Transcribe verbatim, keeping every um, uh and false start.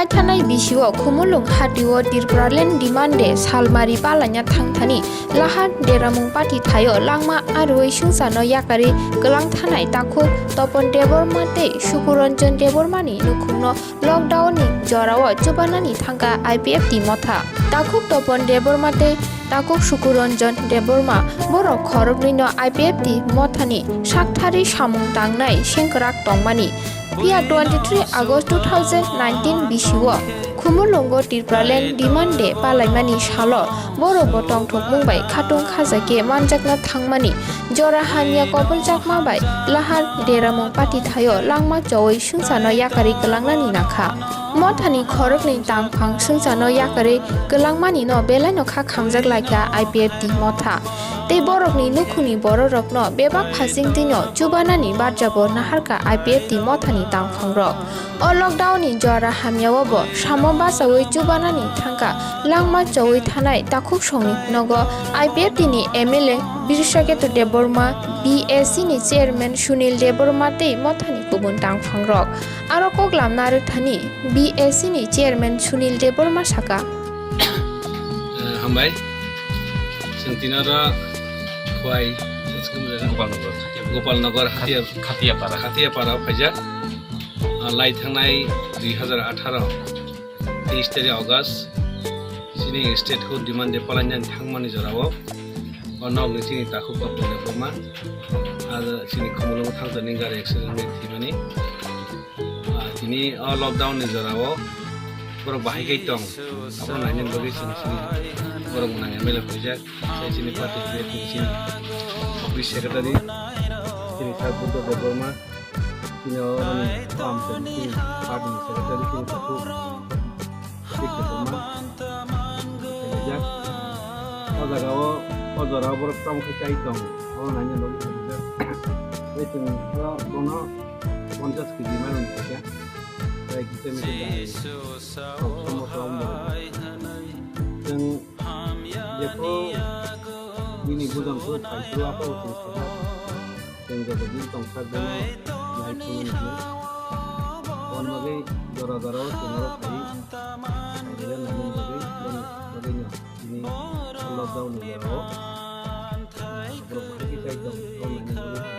Thanai bisio Khumulwng hatio Tipraland Demand Day salmari palaina thangthani lahar deramung pati thaio langma arwi sungsano yakarwi kwlang thanai takhuk Topon Debbarma tei Sukuranjan Debbarmani nukhungno lockdown ni jorao chubanani thangkha I P F T motha. Takhuk Topon Debbarma tei takhuk Sukuranjan Debbarma borok khoroknwino I P F T mothani sakthari samung tangnai sengkwrak tongmani. Phiya twenty-three August two thousand nineteen bisio Khumulwngo Tipraland Demand Day palaimani salo borokbo tongthokmung bai khatung khajakhe manjakna thangmani jora hamya koboljakma bai lahar deramung pati thaio langma chowi sungsano yakarwi kwlangnani nakha. Mothani khoroknwi tangphang sungsano yakarwi kwlangmani no belaino kha khamjak laikha I P F T motha. Tei borokni nukhungni bororokno bebak phasingtwino chubanani barjabo naharkha I P F T mothani tangphangrok. O lockdown ni jora hamyao bo samo bachawi chubanani thangkha langma chowi thanai takhuk songni nogo I P F T ni M L A Birsaketu Debbarma, B A C ni chairman Sunil Debbarma tei mothani kubun tangphangrok. Aro koklam narwkthani B A C ni chairman Sunil Debbarma saka. Eh, hambai. Chwng tinaro Khwai, Gopalnagar. Gopalnagar, Hatia-, Khatiapara. Khatiapara phaijak. Ah, lai thangnai dui hazar atharo, teis tarik August, chini state hood demand de palainani thangmani jorao. O nokni chini takhuk Topon Debbarma. Ah, chini Khumulwngo thangtani gari accident ni thimani. Ah, tini o lockdown ni jorao borok bahai kai tong. Abo naina bagwi chwng chini borok nang M L A phaijak. Tei chini party chini office secretary, chini sir Buddha Debbarma, chini oroni Ram Chandra, chini party ni secretary, chini takhuk Pratik Debbarma. Phaijak. O jaga o, o jora o borok tamo khe chai tong. Abo naina bagwi phaijak. Tei chwng bono ponchash kg mairum khaikha. Tei kisa misa dai. Kok somo khlai borok. Chwng jephru bini bujang phru phai phru aphuru chwng sakha. Chwng joto din tong sak bono nai phuru nuknai. Aboni bagwi jora jora o chwng oro phai. Phai rwna nani bagwi, boni bagwi no tini lockdown ni jora o. Borok bahai khe chai tong, tong nani bagwi.